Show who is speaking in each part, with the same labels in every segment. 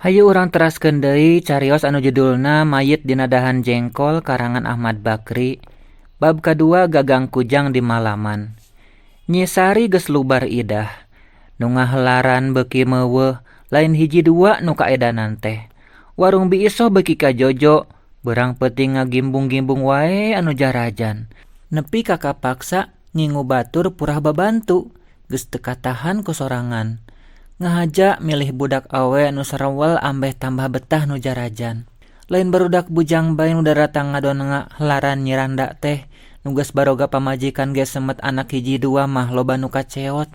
Speaker 1: Hayu urang teraskeun deui carios anu judulna Mayit Dina Dahan Jengkol karangan Ahmad Bakri. Bab kadua Gagang Kujang di Malaman. Nyi Sari geus lubar idah. Nu ngahelaran beuki meuweuh, lain hiji dua nu kaedanan teh. Warung Bi Isoh beuki kajojo, beurang peuting ngagimbung-gimbung wae anu jarajan. Nepi ka kapaksa ngingu batur purah babantu, geus teu katahan ku sorangan. Ngahaja milih budak awe nu sarewel ambeh tambah betah nu jarajan. Lain barudak bujang bae nu daratang ngadon ngahelaran Nyi Rangda teh, nu geus baroga pamajikan ge semet anak hiji dua mah loba nu kaceot.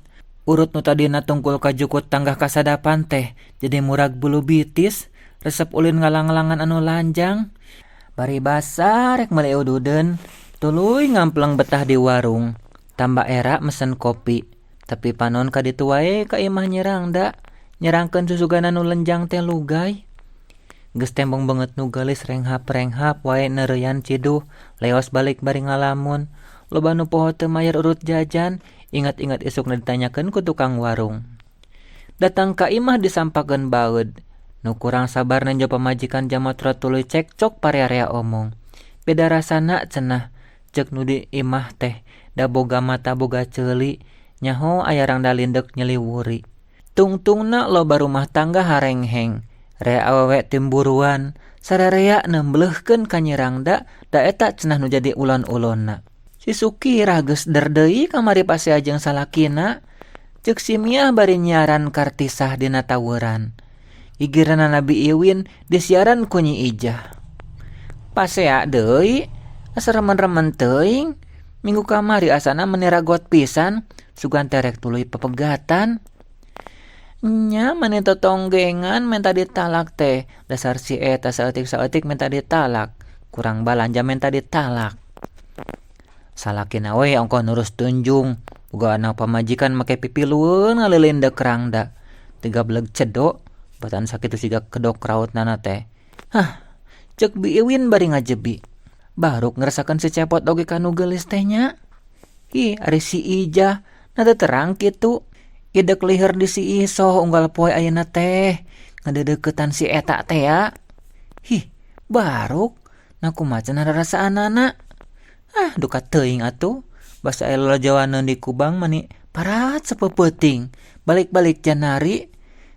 Speaker 1: Urut nu tadina tungkul kajukut tanggah kasadapan teh jadi murag bulu bitis, resep ulin ngalang-langan anu lanjang. Paribasa rek meuli ududeun, tuluy ngampleng betah di warung. Tamba era mesen kopi. Tapi panon ka ditu wae ka imah Nyi Rangda, nyerangkeun susuganan nu lenjang teh lugay. Geus tembong beungeut nu geulis renghap-renghap wae neureuyan ciduh, leos balik bari ngalamun. Loba nu poho teu mayar urut jajan, ingat-ingat isukna ditanyakeun ku tukang warung. Datang ka imah disampakeun baeud. Nu kurang sabar nenjo pamajikan jamotra tuluy cekcok parearea omong. Beda rasana cenah, ceuk nu di imah teh, da boga mata boga ceuli, nyaho aya rangda lindek nyeliwuri. Tungtungna loba rumah tangga harengheng, rea awewe timburuan, sararea nembleuhkeun ka Nyi Rangda, da eta cenah nu jadi ulon-ulonna. Si Sukirah geus der deui kamari pasea jeung salakina, ceuk si Miah bari nyiaran kartisah dina taweuran. Gigireunna Nabi Iwin disiaran ku Nyi Ijah. Pasea deui, asa remen-remen teuing, minggu kamari asana meni ragot pisan, sugan teh rek tuluy pepegatan. Nya meni totonggengan menta ditalak teh, dasar si eta saeutik-saeutik menta ditalak, kurang balanja menta ditalak. Salakina we ongkoh nurus tunjung, boga anak pamajikan make pipilueun ngalilindek rangda. Tiga beleg cedok, batan sakitu siga kedok rautnana teh. Hah, ceuk Bi Iwin bari ngajebi. Baruk ngerasakeun si Cepot oge ka nu geulis teh nya. Ih, ari si Ijah, na teu terang kitu. Idek liher di si Isoh unggal poe ayeuna teh, ngadeudeukeutan si eta teh ya. Hih, baruk, na kumaha cenah rarasaanana. Ah, duka teuing atuh. Basa aya lalajawaneun di Kubang mani parat sapeupeting. Balik-balik janari,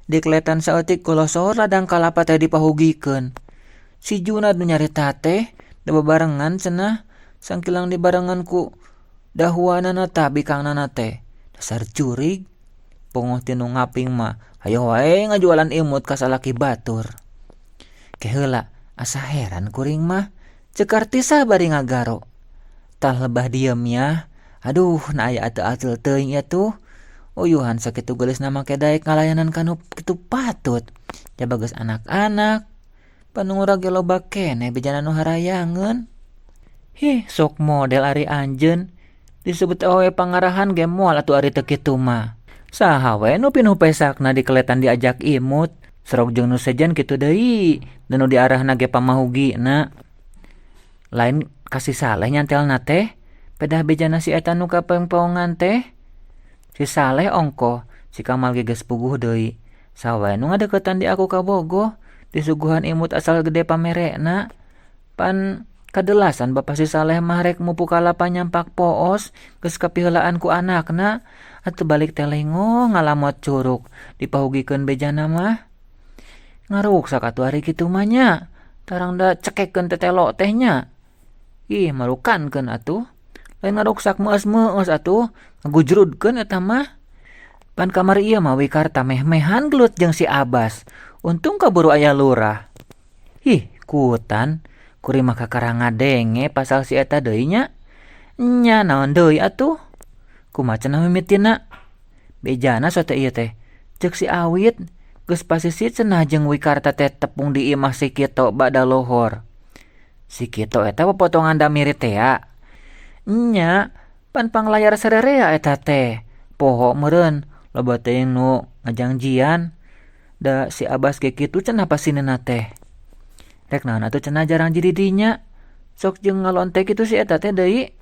Speaker 1: dikeletan saeutik golosor ladang kalapa teh dipahugikeun. Si Junad nu nyarita teh, da babarengan cenah, sangkilang dibarengan ku dahuanana tah bikangnana teh. Dasar jurig, pongoh ti nu ngaping mah, hayoh wae ngajualan imut ka salaki batur. Ke heula, asa heran kuring mah, ceuk Kartisah bari ngagaro. Tah lebah diem yah, aduh na aya ateul-ateul teuing ieu tuh. Uyuhan sakitu geulisna make daek ngalayanan ka nu kitu patut. Jaba geus anak-anak, pan nu ngurag ge loba keneh bejana nu harayangeun. Hih, sok model ari anjeun, disebut awewe pangarahan ge moal atuh ari teu kitu mah. Saha we nu pinuh pesakna dikeletan diajak imut, serok jeung nu sejen kitu deui, da nu diarahna ge pamahugina. Lain ka si Saleh nyantelna teh, pedah bejana si eta nu kapengpongan teh. Si Saleh ongkoh, si Kamal ge geus puguh deui. Saha wae nu ngadeuketan di aku kabogoh, disuguhan imut asal gede pamerena. Pan kadelasan bapa si Saleh mah rek mupu kalapa nyampak poos, geus kapiheulaan ku anakna, atuh balik teh lengo ngalamot curug, dipahugikeun bejana mah. Ngaruksak atuh ari kitu mah nya, tarang da cekekeun tetelo teh nya. Ih, marukankeun atuh. Lain ngaruksak meus-meus atuh, ngagujrudkeun eta mah. Pan kamari ieu mah Wikarta meh-mehan gelut jeung si Abas. Untung kaburu aya lurah. Hih, kutan, kuring mah kakara ngadenge pasal si eta deui nya. Nya naon deui atuh? Kumaha cenah mimitina? Bejana sote ieu teh. Ceuk si Awit, geus pasisi cenah jeung Wikarta teh tepung di imah si Kito bada lohor. Si Kito eta popotongan damiri tea. Nya, pan panglayar sarerea eta teh. Poho meureun, loba teuing nu ngajangjian. Da si Abas ge kitu cenah pasinena teh. Rek naon atuh cenah jarang jadi dinya. Sok jeung ngalonte kitu si eta teh deui.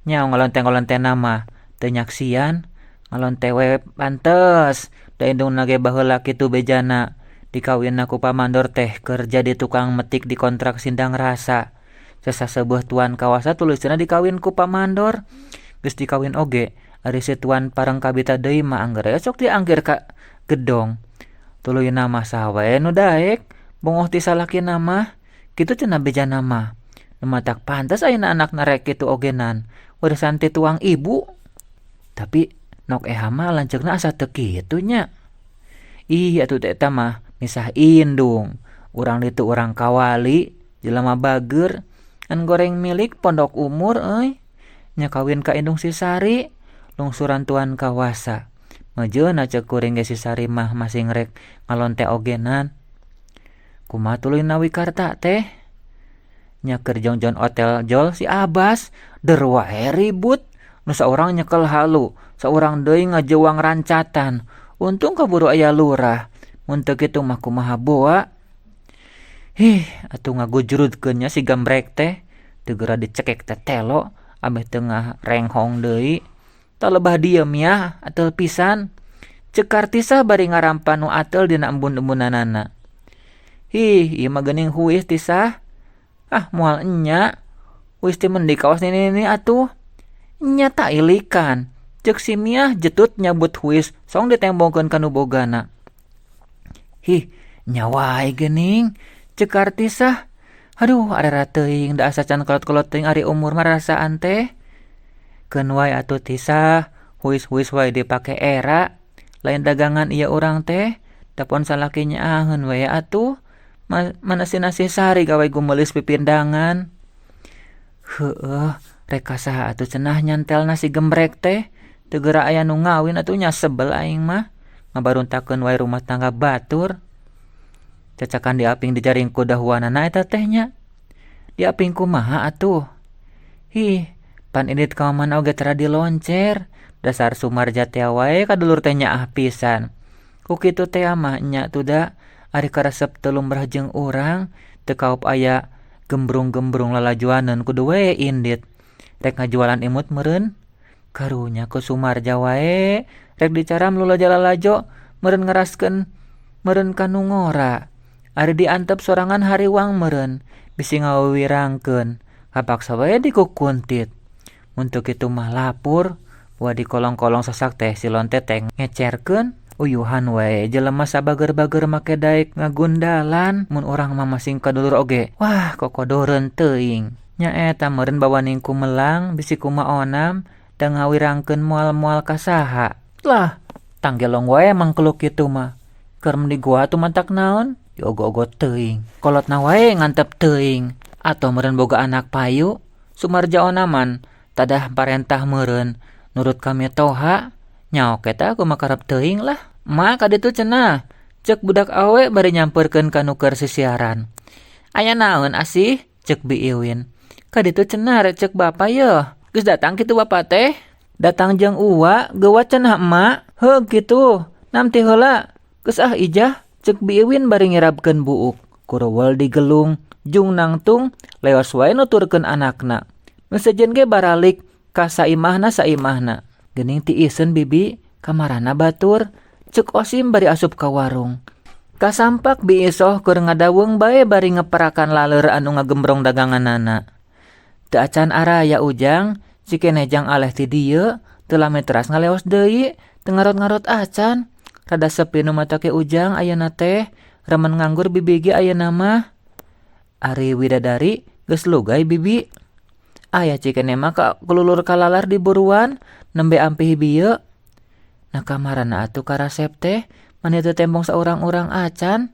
Speaker 1: Nya ngalonte-ngalontena mah teu nyaksian, ngalonte we pantes. Da indungna ge baheula kitu bejana. Dikawinna ku pamandor teh keur jadi tukang metik di kontrak Sindang Rasa. Sasaseubeut tuan kawasa tulusna dikawin ku pamandor. Geus dikawin oge, ari si tuan pareng kabita deui mah angger we sok dianggir ka gedong. Tuluyna mah saha wae nu daek, bongoh ti salakina mah. Kitu cenah bejana mah. Nu matak pantes ayeuna anakna rek kitu ogenan, warisan ti tuang ibu. Tapi nok eha mah lanceukna asa teu kitu nya. Ih atuh teh eta mah misah indung. Urang ditu urang kawali, jelema bager, ngan goreng milik pondok umur euy. Nya kawin ka indung si Sari, lungsuran tuan kawasa. Meujeuna ceuk kuring ge si Sari mah masing rek ngalonte ogenan. Kumaha tuluy Nawikarta teh? Nya keur jongjon otel jol si Abbas, der wae ribut. Nu saurang nyekel halu, saurang deui ngajeuang rancatan. Untung kaburu aya lurah. Mun teu kitu mah kumaha boa. Hih, atuh ngagujrudkeun nya si gambrek teh. Teu geura dicekek teh telo, ameh teu ngarenghong deui. Talebah diem yah, atel pisan. Ceuk Kartisah bari ngarampa nu atel dina embun-embunanana. Hih, ieu mah geuning huis Tisah. Ah, moal enya. Huis teh mendi kawas nini-nini atuh. Nya tak ilikan. Ceuk si Miah jetut nyabut huis song ditembongkeun ka nu bogana. Hih, nya wae geuning. Ceuk Kartisah. Aduh, arera teuing da asa can kolot-kolot teuing ari umur mah rarasaan teh. Keun wae atuh Tisah, huis-huis wae dipake era. Lain dagangan ieu urang teh, dapon salaki nyaaheun we atuh. Mana si nasi sari gawe gumelis pipindangan. Heueuh, rek ka saha atuh cenah nyantel nasi gembrek teh. Teu geura aya nu ngawin atuh nya sebel aing mah. Ngabaruntakeun wae rumah tangga batur. Cacakan diaping dijaring ku dahuanana eta teh nya. Diaping kumaha atuh? Hih, pan indit ka mamana oge tara diloncer. Dasar Sumarja teh wae kadulur teh nyaah pisan. Ku kitu teh mah nya tuh da ari karesep teu lumrah jeung urang, teu kaop aya gembrung-gembrung lalajuaneun kudu we indit. Rek ngajualan imut meureun? Karunya ku Sumarja wae, rek dicaram lulajo-lalajo meureun ngeraskeun meureun ka nu ngora. Ari diantep sorangan hariwang meureun, bisi ngawirangkeun, kapaksa wae dikukuntit. Mun teu kitu mah lapur, wa dikolong-kolong sasak teh si lonte teh ngecerkeun. Uyuhan wae jelema sabager-bager make daek ngagundalan, mun urang mah masing kadulur oge. Wah, kokodoreun teuing. Nya eta meureun bawaning ku melang bisi kumaonam da ngawirangkeun moal-moal ka saha. Lah, tanggelong wae mangkeluk kitu mah. Keur di goa atuh matak naon? Diogo-ogo teuing. Kolotna wae ngantep teuing. Atoh meureun boga anak payu, Sumarja onaman tadah parentah meureun nurut kami toha. Nyaok eta aku mah karep teuing lah. Ma ka ditu cenah. Ceuk budak awe bari nyampeurkeun ka nu keur sisiaran. Aya naon asih? Ceuk Bi Iwin. Ka ditu cenah rek ceuk bapa yeuh. Geus datang kitu bapa teh? Datang jeung uwa, geuwa cenah emak. Heug kitu. Namti heula. Geus ah ijah, ceuk Bi Iwin bari ngirabkeun buuk. Kurewel digelung, jung nangtung, leos wae nuturkeun anakna. Nu sejen ge baralik ka saimahna saimahna. Geuning tiiseun bibi, kamarana batur, ceuk Osim bari asup ka warung. Kasampak Bi Isoh keur ngadaweung bae bari ngeperakan laleur anu ngagembrong daganganana. Teu acan araya Ujang, cikeneh jang aleh ti dieu, teu lami teras ngaleos deui, teu ngarot-ngarot acan. Rada sepi nu mata ke Ujang ayeuna teh, remen nganggur bibi ge ayeuna mah. Ari widadari geus lugay bibi. Aya cikeneh mah ka kululur kalalar di buruan, nembe ampih bieu. Nah kamarana atuh karasep teh, mani teu tembong saurang-urang acan.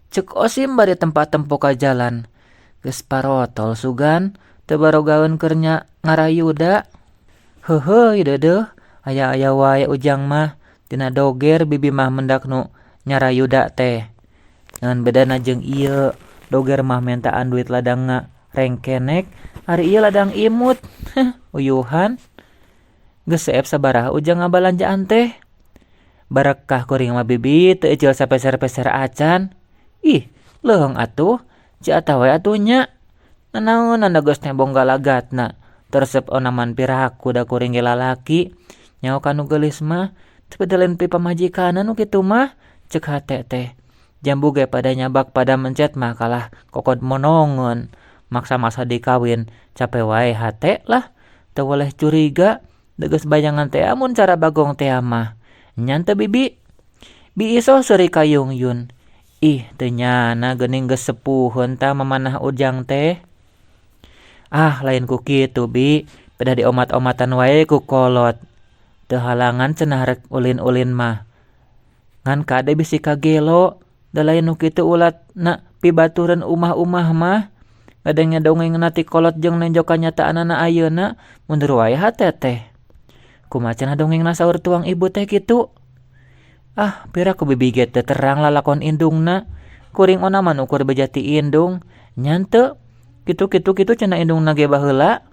Speaker 1: Ceuk Osim bari tempat tempo ka jalan. Geus parotol sugan, teu barogaeun keur nya ngarayuda. Heuheuy deudeuh, aya-aya wae Ujang mah. Dina doger bibi mah mendak nu nyarayuda teh. Ngan bedana jeung ieu, doger mah mentaan duit ladang rengkenek, ari ieu ladang imut. Heh, uyuhan. Geus seep sabaraha Ujang ngabalanjaan teh. Barakah kuring mah bibi teu icil sapeser-peser acan. Ih, leuheung atuh, ci atawa atuh nya. Nanaonan da geus tembong galagatna. Teresep onaman piraku da kuring ge lalaki. Nyaho ka nu geulis mah, tapi da lain pipamajikanan nu kitu mah, ceuk hate teh. Jambu ge pada nyabak pada mencet mah kalah kokod monongeun. Maksa-maksa dikawin cape wae hate lah. Teu weleh curiga da geus bayangan tea mun cara Bagong tea mah. Nya teu Bibi? Bi Isoh seuri ka Yungyun. Ih teu nyana geuning geus sepuheun tah mamanah Ujang teh. Ah lain ku kitu Bi, pedah diomat-omatan wae ku kolot. Teu halangan cenah rek ulin-ulin mah. Ngan kade bisi kagelo, da lain nu kitu ulatna pibatureun umah-umah mah. Ngadenge dongengna ti kolot jeung nenjo kanyataanana ayeuna, mundur wae hate teh. Kumaha cenah dongengna saur tuang ibu teh kitu? Ah, pira ku bibi ge teu terang lalakon indungna. Kuring ona mah nu ukur beja ti indung. Nya henteu. Kitu kitu kitu cenah indungna ge baheula.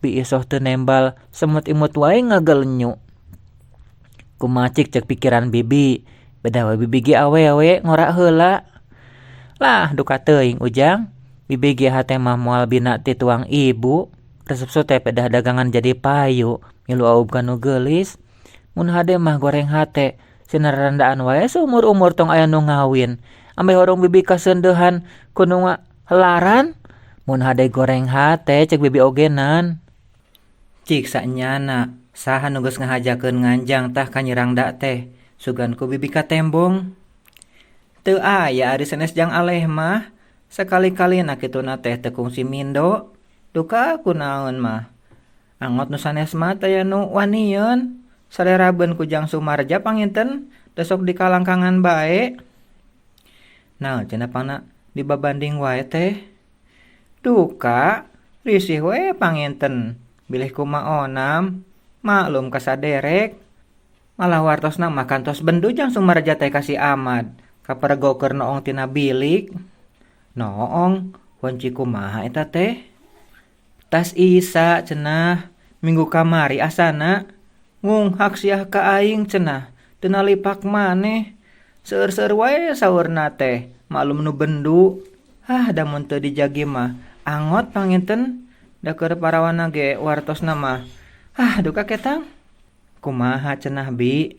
Speaker 1: Bi Isoh teu nembal, semut imut wae ngagelenyu. Kumaha cik cek pikiran bibi. Beda we bibi ge awewe ngora heula. Lah duka teuing Ujang. Bibi ge hate mah moal bina ti tuang ibu. Resepsu teh pedah dagangan jadi payu. Milu aub ka nu geulis. Mun hade mah goreng hate. Sinararandaan wae saumur-umur tong aya nu ngawin. Ambeh horong bibi kaseundeuhan ku nu ngahelaran. Mun hade goreng hate cek bibi ogenan. Cik sanyana saha nu geus ngahajakeun nganjang tah ka Nyi Rangda teh. Sugan ku bibi katembong. Teu aya ari sanes jang aleh mah. Sakali-kalina kituna teh teu kungsi mindo. Duka kunaon mah. Angot nu sanes mah taya nu wanieun. Salerabeun ku Jang Sumarja panginten da sok dikalangkangan bae. Naon cenah pangna dibabanding wae teh. Duka risih we panginten bilih kumaha onam maklum kasaderek. Malah wartosna mah kantos bendu Jang Sumarja teh ka si Amad kapergo keur noong tina bilik. Noong wanci kumaha eta teh. Tas Isa cenah minggu kamari asana ngunghak siah ka aing cenah teu nalipak maneh. Seueur-seueur wae saurna teh maklum nu bendu. Hah da mun teu dijagi mah angot panginten da keur parawana ge wartosna mah. Hah duka ketang. Kumaha cenah bi?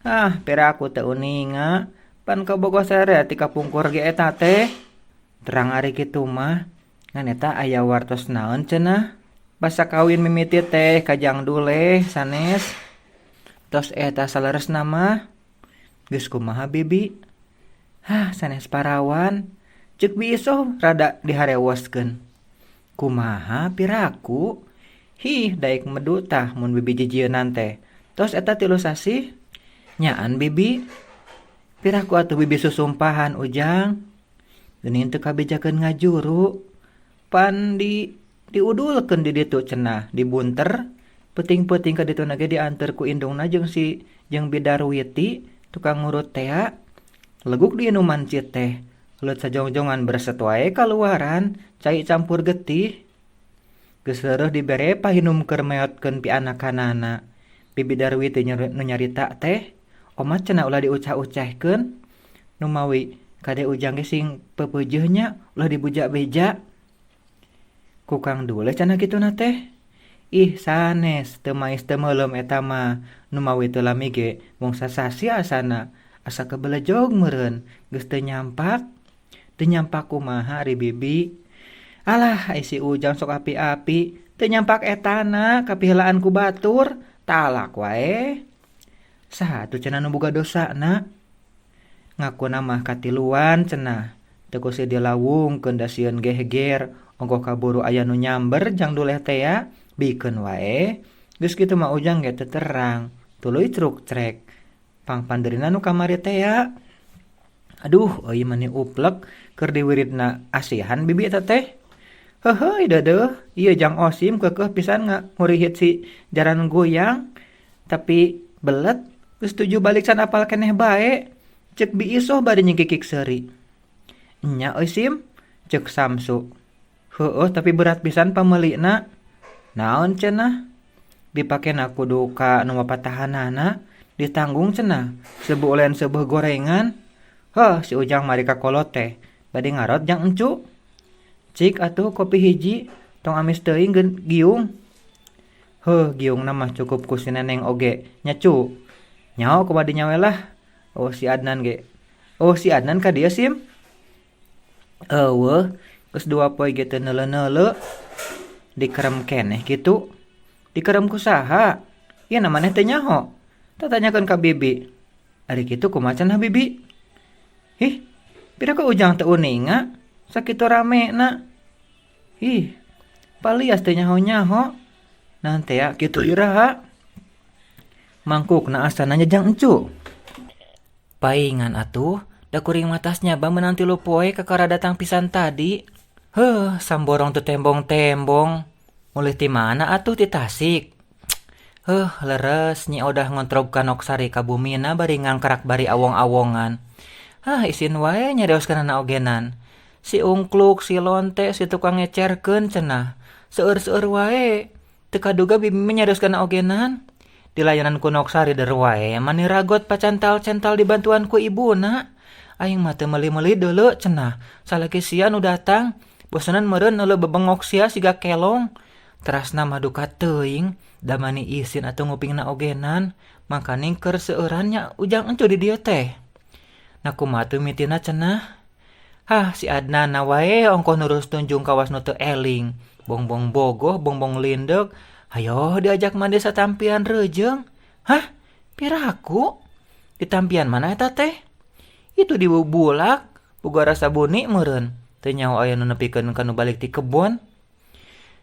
Speaker 1: Hah piraku teu uninga pan kabogoh sere ti kapungkur ge eta teh. Terang ari kitu mah ngan eta aya wartos naon cenah. Basa kawin mimiti teh ka Jang Duleh sanes. Tos eta saleresna mah. Geus kumaha bibi? Hah sanes parawan. Ceuk Bi Isoh rada diharewoskeun. Kumaha piraku? Hih daek medu tah mun bibi jijieunan teh. Tos eta 3 sasih? Nyaan bibi. Piraku atuh bibi susumpahan Ujang. Geuning teu kabejakeun ngajuru. Pan diudulkeun di ditu cenah dibunter. Peuting-peuting ka dituna ge dianteur ku indungna jeung si jeung Bidarwiti tukang ngurut tea. Leguk diinuman cit teh. Leuleut sajongjongan bereset wae kaluaran cai campur getih. Geus leureih dibere pahinum keur meotkeun pianakanana. Bibi Darwiti nu nyarita teh, omat cenah ulah diucah-ucehkeun. Numawi kade Ujang ge sing peupeujeuh nya ulah dibuja-beja. Ku Kang Duleh cenah kituna teh. Ih sanes teu mais teu meuleum eta mah. Numawi teu lami ge mung sasasi asana. Asa kabelejog meureun geus teu nyampak. Teu nyampak kumaha ari bibi. Alah ai si Ujang sok api-api teu nyampak etana kapiheulaan ku batur talak wae. Saha atuh cenah nu boga dosana? Ngakuna mah katiluan cenah. Teu kusi dilawungkeun da sieun geger ongkoh kaburu aya nu nyamber Jang Duleh teh ya bikeun wae. Geus kitu mah Ujang ge teu terang tuluy cruk-crek. Pangpandeurina nu kamari teh ya. Aduh euy mani uplek keur diwiridna asihan bibi eta teh. Heuheuy deudeuh ieu Jang Osim keukeuh pisan ngurihit si jaran goyang tapi belet geus tuju balik can apal keneh bae. Ceuk Bi Isoh bari nyingkikik seuri. Nya euy Sim, ceuk Samsu. Heueuh tapi berat pisan pameulina. Naon cenah? Dipakena kudu ka nu mapatahanana, ditanggung cenah seubeuh ulen seubeuh gorengan. Heuh si Ujang mari ka kolot teh, bade ngarot jang encu. Cik atuh kopi hiji, tong amis teuing giung. Heuh giungna mah cukup ku si Neneng oge, nya cu. Nyaho kumaha dinya we lah. Oh si Adnan ge. Oh si Adnan ka dieu Sim? Eueuh, geus dua poe ge teu neuleu-neuleu. Dikerem keneh kitu. Dikerem ku saha? Ieu na maneh teu nyaho. Tatanyakeun ka bibi. Ari kitu kumaha cenah bibi? Hih, pira ka Ujang teu uninga sakitu ramena. Hih, palias teu nyaho-nyaho. Naon tea kitu iraha? Mangkukna asana nya jang encu. Paingan atuh, da kuring mah tas nyaba meunang 3 poe kakara datang pisan tadi. Heuh, samborong teu tembong-tembong. Mulih ti mana atuh ti Tasik? Heuh, leres Nyi Odah ngontrog ka Noksari ka bumina bari ngangkrak bari awong-awongan. Hah, isin wae nyarioskeunana ogenan. Si Ungkluk, si Lonte, si tukang ngecerkeun cenah. Seueur-seueur wae. Teu kaduga bibi mah nyarioskeunana ogenan. Dilayanan ku Noksari der wae mani ragot pacantal-cental dibantuan ku ibuna. Aing mah teu meuli-meuli deuleu cenah. Salaki sia nu datang, bosenan meureun neuleu bebengok sia siga kelong. Terasna mah duka teuing, da mani isin atuh ngupingna ogenan. Mangkaning keur seueuran nya Ujang encu di dieu teh. Nah kumaha tuh mitina cenah. Hah si Adnan na wae ongkoh nurus tunjung kawas nu teu eling. Bongbong bogoh, bongbong lindeg, hayoh diajak mandi satampian reujeung. Hah? Piraku? Di tampian mana eta teh? Itu di bubulak, boga rasa buni meureun. Teu nyaho aya nu nepikeun ka nu balik ti kebon.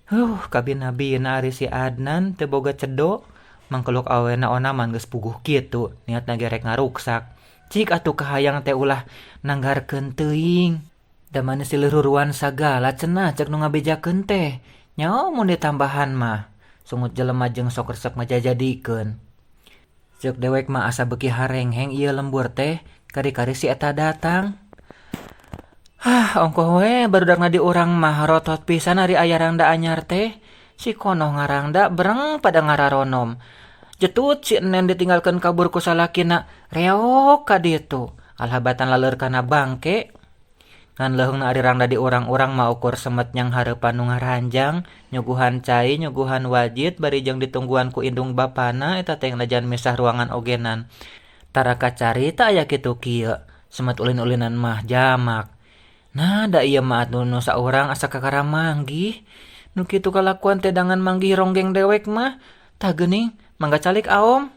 Speaker 1: Huh, kabina-bina ari si Adnan teu boga cedo. Mangkeluk awena onaman geus puguh kitu, niatna ge rek ngaruksak. Cik atuh kahayang teh ulah nanggarkeun teuing. Da mani silih ruruan sagala cenah cek nu ngabejakeun teh. Nyaho mun ditambahan mah, sungut jelema jeung sok resep ngajajadikeun. Ceuk dewek mah asa beuki harengheng ieu lembur teh, kari-kari si eta datang. Hah, ongkoh we barudakna di urang mah rotot pisan ari aya rangda anyar teh. Si konoh ngarangda breng pada ngararonom. Jetut si enen ditinggalkeun kabur ku salakina, reok ka ditu. Alhabatan laleur kana bangke. Ngan leuheungna ari rangda di urang-urang mah ukur semet nyanghareupan nu ngaranjang, nyuguhan cai, nyuguhan wajit bari jeung ditungguan ku indung bapana eta teh najan misah ruangan ogenan. Tara kacarita aya kitu kieu, semet ulin-ulinan mah jamak. Nah da ieu mah atuh nu saurang asa kakara manggih. Nu kitu kalakuan teh dangan manggih ronggeng dewek mah. Tah geuning, mangga calik aom.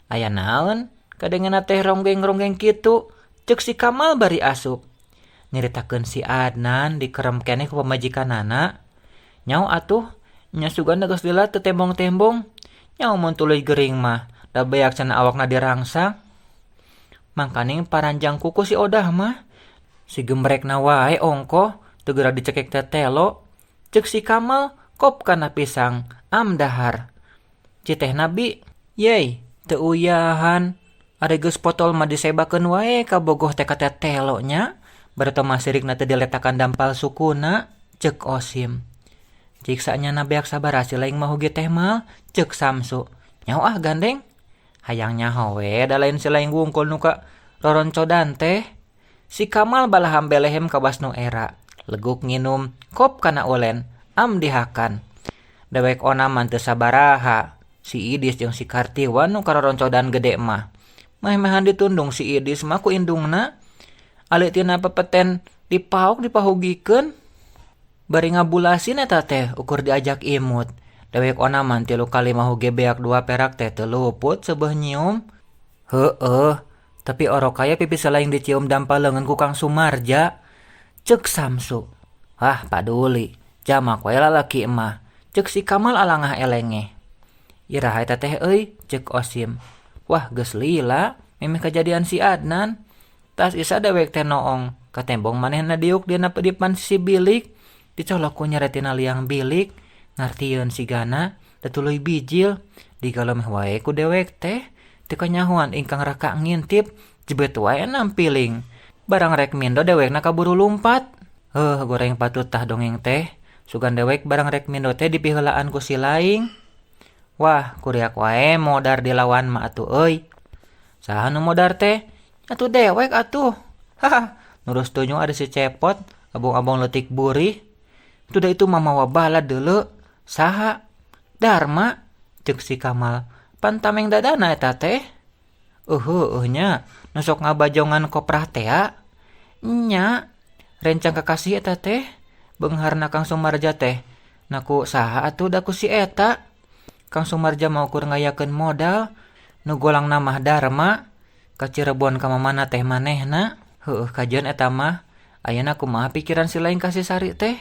Speaker 1: Aya naon kadengena teh ronggeng-ronggeng kitu, ceuk si Kamal bari asup. Nyaritakeun si Adnan dikerem keneh ku pamajikanana. Nyau atuh, nya sugan geus lila teu tembong-tembong. Nyau mun tuluy gering mah, da beak cenah awakna dirangsang. Mangkaning paranjang kuku si Odah mah. Si gembrekna wae ongkoh, teu geura dicekek teh telo. Ceuk si Kamal kop kana pisang, am dahar. Citehna bi, yey, teu uyahan. Ari geus potol mah disebakeun wae kabogoh teh ka tetelo nya. Bareto mah sirikna teh diletakan dampal sukuna, ceuk Osim. Cik sanyana beak sabaraha si laing mah hugi teh mal, ceuk Samsu. Nyaho ah gandeng. Hayang nyaho we da lain si laing wungkul nu ka roroncodan teh. Si Kamal balaham belehem kawas nu era. Leguk nginum, kop kana ulen, am dihakan. Dewek onaman teu sabaraha. Si Idis jeung si Kartiwa nu karoroncodan gede mah. Meh-mehan ditundung si Idis mah ku indungna. Ali tina pepeten dipaok dipahugikeun. Bari ngabulasin eta teh ukur diajak imut. Dewek onaman 3 kali mahuge beak 2 perak teh teu luput seubeuh nyium. Heueuh, tapi orok aya pipi salaing dicium dampal leungeun ku Kang Sumarja. Ceuk Samsu. Hah, paduli. Jamak wae lalaki mah. Ceuk si Kamal alangah elengeh. Iraha eta teh euy, ceuk Osim. Wah, geus lila, mimih kajadian si Adnan. Tas isa dewek teh noong, katembong manehna diuk dina pedipan sisi bilik, dicolok ku nyeretina liang bilik, ngartieun sigana, da tuluy bijil, digalomeh wae ku dewek teh, teu kanyahoan ingkang raka ngintip, jebet wae nampiling. Barang rek mindo dewekna kaburu lumpat. Heuh, goreng patut tah dongeng teh, sugan dewek barang rek mindo teh dipiheulaan ku si laing. Wah, kuriak wae modar dilawan mah atuh euy. Saha nu modar teh? Atuh dewek atuh. Haha, nurus tunjung ada si Cepot, abong-abong leutik burih. Tuh da itu mah mawa bala deuleu. Saha? Darma, ceuk si Kamal. Pan tameng dadana eta teh. Heueuh nya, nu sok ngabajongan koprah tea? Nya, rencang kakasih eta teh. Beungharna Kang Sumarja teh. Na ku saha atuh da ku si eta. Kang Sumarja mah ukur ngayakeun modal, nu golangna mah Darma. Ka Cirebon ka mamana teh manehna. Heueuh kajeun eta mah. Ayeuna kumaha pikiran si laing ka si Sari teh?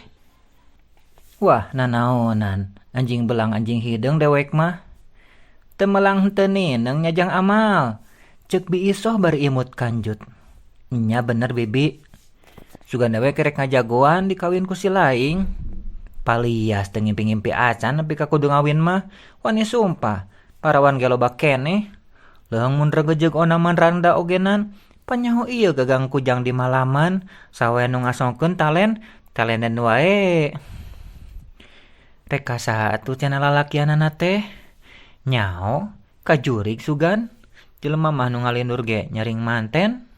Speaker 1: Wah, nanaonan, anjing belang anjing hideung dewek mah. Teu melang henteu nineng nya jang amal. Ceuk Bi Isoh bari imut kanjut. Nya bener bibi. Sugan we kerek ngajagoan dikawin ku si laing. Palias teu ngimpi-ngimpi acan nepi ka kudu ngawin mah, wani sumpah, parawan ge loba keneh. Leuheung mun regejeug onaman randa ogenan, panyaho ieu gagang kujang di malaman, saha we nu ngasongkeun talen, talenden wae. Rek ka saha atuh cenah lalakianana teh? Nyao, ka jurig sugan. Jelema mah nu ngalindur ge nyaring manten.